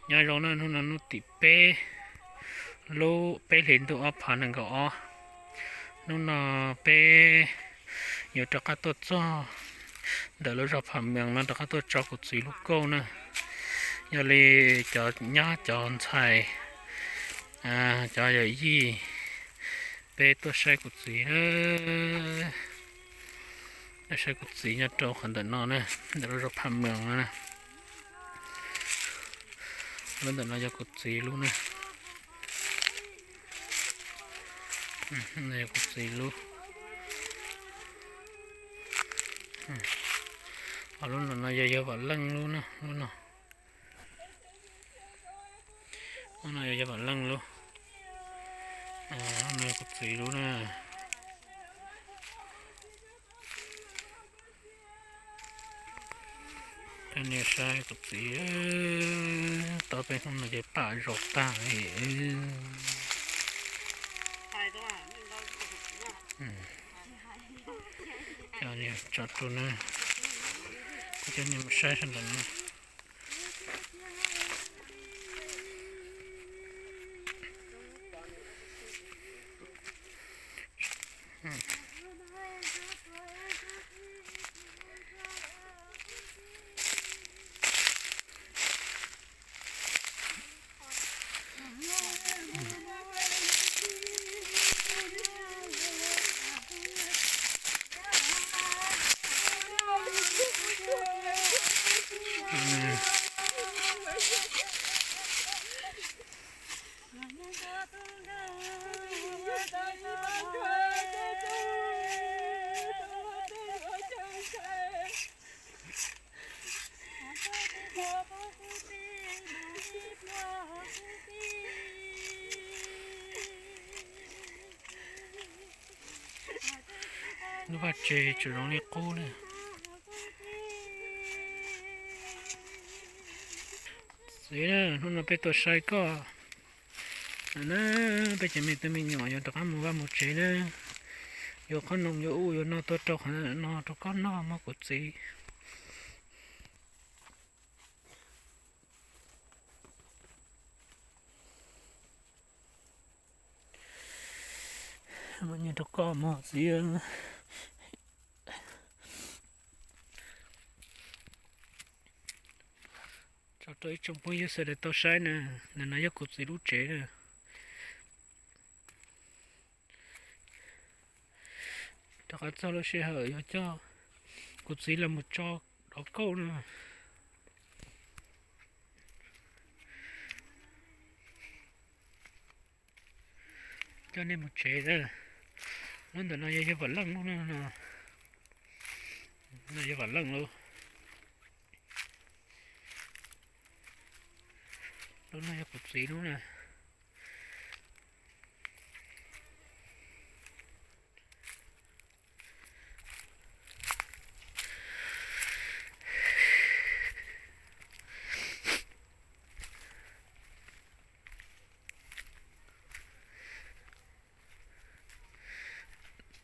Nyob zoo na, hnub no hnub tim peb lub peb hlis ntuj ob phav nees nkaum ob. Hnub no peb yuav rov qab tuaj txog ntawm lub zos Pham Mees no rov qab tuaj tso kuv txiv lub kauj na. Yog li cov nyab cov ntxhais, cov yawm yij, peb tuaj saib kuv txiv na. Tuaj saib kuv txiv nyob rau qhov ntawm no na, ntawm lub zos Pham Mees no na. Lub ntawm no yog kuv txiv lub na. Yog kuv txiv lub. Ho lub no yog yawg Vam Leej lub na, lub no. Lub no yog yawg Vam Leej lub. Lub no yog kuv txiv lub na. Koj niam saib kuv txiv, tau peb hnub no ces pam zos tag li. Cov niag tso rau na, kuv cov niag mus saib sawv ntawm no. Lub vaj tse tseem zoo li qub li. Txiv, hnub no peb tuaj saib koj na, peb cov me tub me nyuam yuav rov qab mus vaj mus tsev na, yuav qhob noom yuav ub yuav no tuaj rau qhov no rau koj noj mog kuv txiv. Muab nyiaj rau koj mog txiv. Tso rau ib tsoom phooj ywg sawv daws tau saib na, ntawm no yog kuv txiv lub tsev na. Rov qab txog lub sij hawm yuav coj kuv txiv los mus tso dov kauj na. Coj nej mus tsev. Lub ntawm no yog yawg Vam Leej lub no. No yog Vam Leej lub. Lub no yog kuv txiv lub na.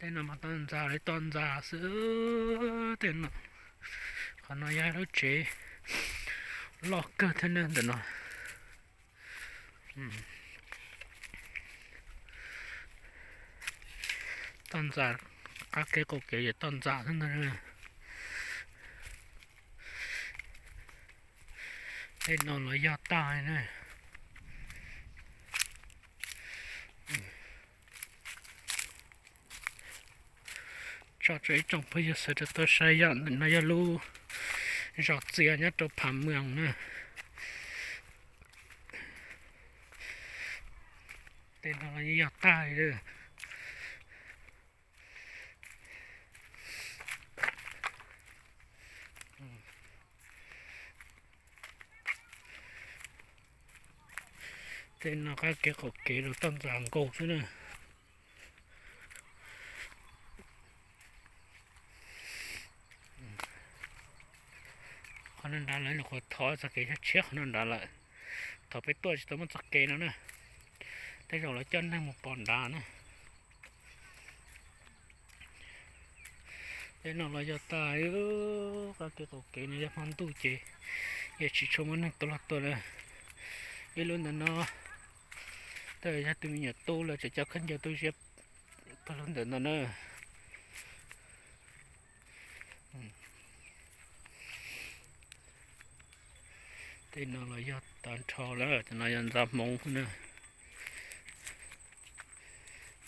Tej no mas toj ntxas li toj ntxas xwb tej no. Qhov no yog lub tsev loj kawg thiab na ntawm no. Toj ntxas, qab kev qaum kev ces toj ntxas xwb ntag. Tej no los yog tag na. Tso rau ib tsoom phooj ywg sawv daws tau saib yom, no yog lub zos txias nyob rau Phav Mws na. Tej no los yog tag li. Tej no qab kev qaum kev los toj ntxas nkaus xwb na. Qhov no nrad lawv nyuam qhuav thov txoj kev tshiab qhov no nrad lawm. Thaum peb tuaj tsis tau muaj txoj kev no na. Tej zaum lawv coj neeg mus pom nrad na. Tej no los yog tag, qab kev qaum kev no yog hmo ntuj ces yeej tsis tshua muaj neeg tuaj los tuaj lawm. Ib lub ntawm no, tej yog tus me nyuam tub lawv tseem coj khaub ncaws tuaj ziab pawg lug ntawm no na. Tej no los yog tag nrho lawm, cov no yog ntxa hmoov xwb na.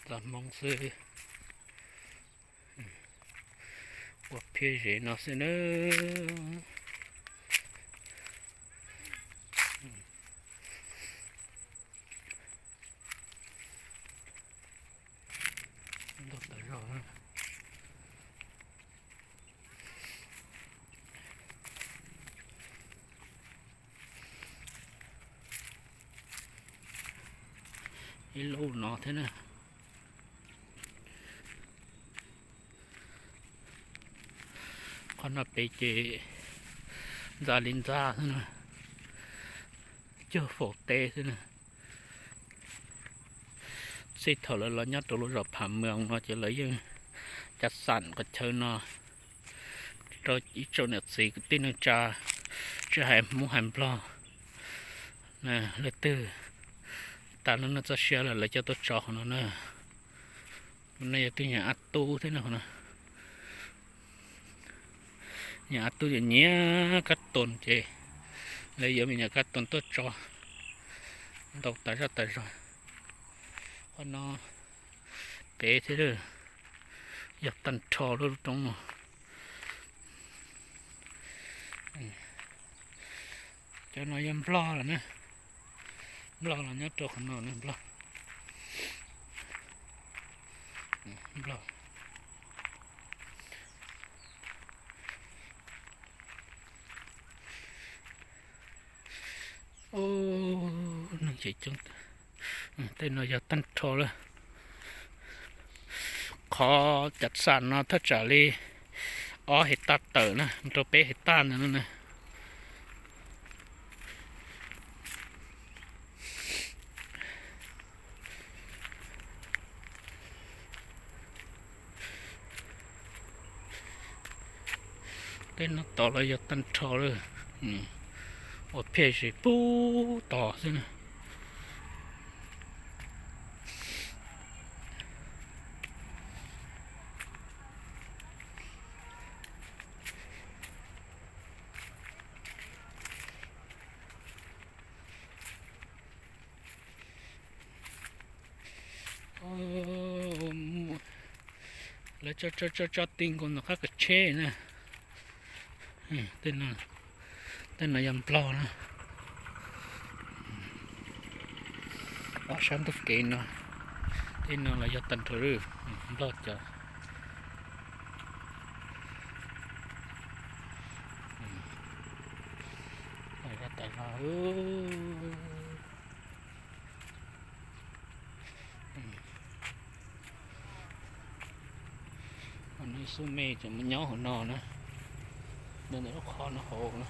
Ntxa hmoov xwb. Ua phiaj zem no xwb na. Ntau tas zog. Ib lub no thiab na. Qhov no pem ces ntxa li ntxa xwb na, cuag faus teb xwb na. Txij thaum lawv los nyob rau lub zos Pham Mws no ces lawv yeej cav xam qhov chaw no rau ib tsoom niam txiv kwv tij neej tsa, tsis hais Hmoob hais Nplog, leej twg tas lub neej txoj sia lawm lawv coj tuaj tso qhov no na. No yog tus nyuam ab tub thiab no. Nyuam ab tub nyiam kab toos ces lawv yuav me nyuam kab toos tuaj tso ntau tas zog tas zog. Qhov no pem thiab, yog tag nrho lub roob no. Cov no yog Nplog lawm na. Nplog los nyob rau qhov no na, Nplog. Nplog. Neeg tseem coob. Tej no yog tag nrho lawm. Qhov cav xam no thaj tsam li ob hais taj tawm na, rau peb hais taj ntawd na. Tej no tod los yog tag nrho lawm, ua phiaj zem pub tod xwb na. Lawv tso tso tso ti nkaus ntawm qab kav tsheb na. Tej no yog Nplog na. Ob sab ntug kev no, tej no los yog tag nrho Nplog cov. Xub me tseem mus nyob hauv no na, ntawm lub qhov no hauv na.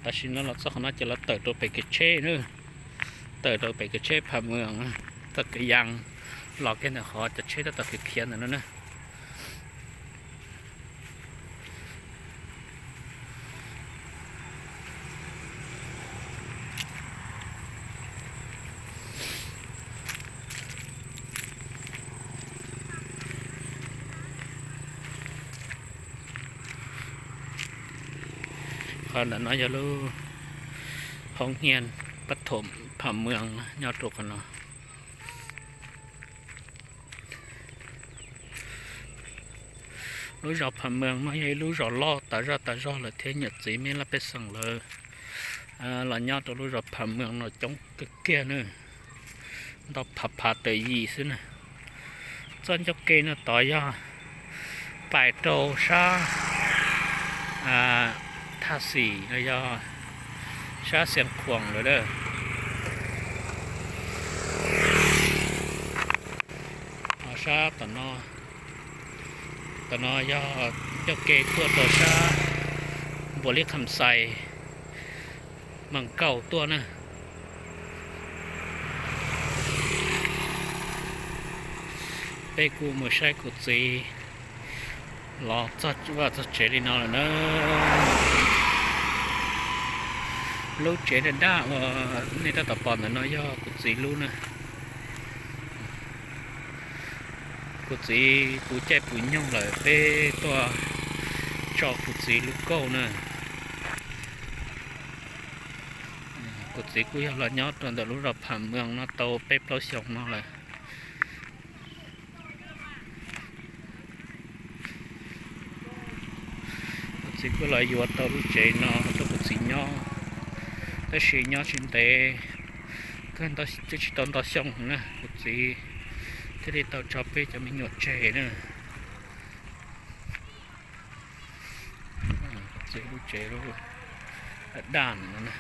Tam sim no los txog qhov no ces lawv tawm rau pem kev tsheb na, tawm rau pem kev tsheb Pham Mws, txoj kev yas los kiag ntawm qhov cov tsheb tab tom khiav khiav ntawm no na. Qhov ntawm no yog lub hoob hias pab thom Pham Mws nyob rau qhov no. Lub zos Pham Mws no yog ib lub zos loj tas zog tas zog lawm thiab, niam txiv me laj pej xeem lawv los nyob rau lub zos Pham Mws no coob kawg kiag na, ntau phav phav tawm yim xwb na. Txoj ncauj ke no tod yog pais rau sab Thaj Xim los yog sab Xiav Khuam lawm. Sab tom no, tom no yog ncauj ke tuaj rau sab Npuas Lis Kham Xais, Mas Nkaus tuaj na. Peb kuj mus saib kuv txiv Los txog vaj txog tsev li no lawm na. Lub tsev daj daj uas nej tab tom pom ntawm no yog kuv txiv lub na. Kuv txiv puv caij puv nyoog lawm peb tuaj tso kuv txiv lub kauj na. Kuv txiv kuj yog los nyob rau ntawm lub zos Pham Mweej no tau peb plaub xyoos no lawm. Kuv txiv kuj los yuav tau lub tsev no rau kuv txiv nyob, tab sis nyob tsis ntev, twb tsis tau ntau xyoo na kuv txiv thiaj li tau tso peb cov me nyuam tseg na. Kuv txiv lub tsev lub daj daj no na.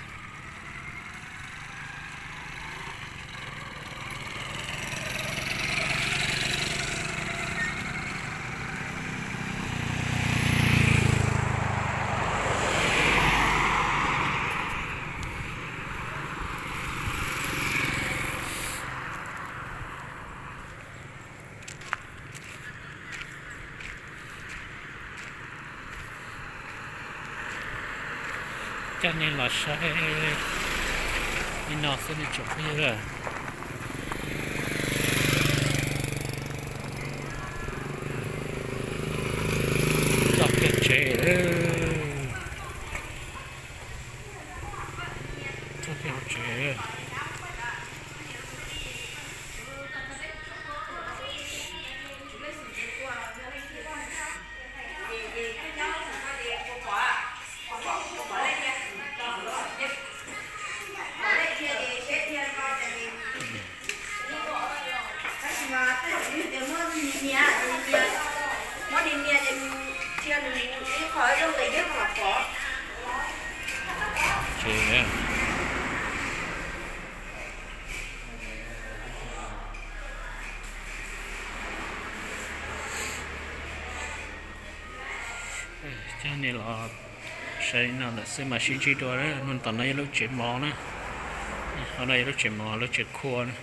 Coj nej los saib li no xwb nej tsoom phooj ywg. Txoj kiag tsev, txoj kiag hauv tsev. Coj nej los saib li no lawm xwb mas sib ntsib dua, hnub tom no yog lub tsev mov na. Hauv no yog lub tsev mov, lub tsev khua na.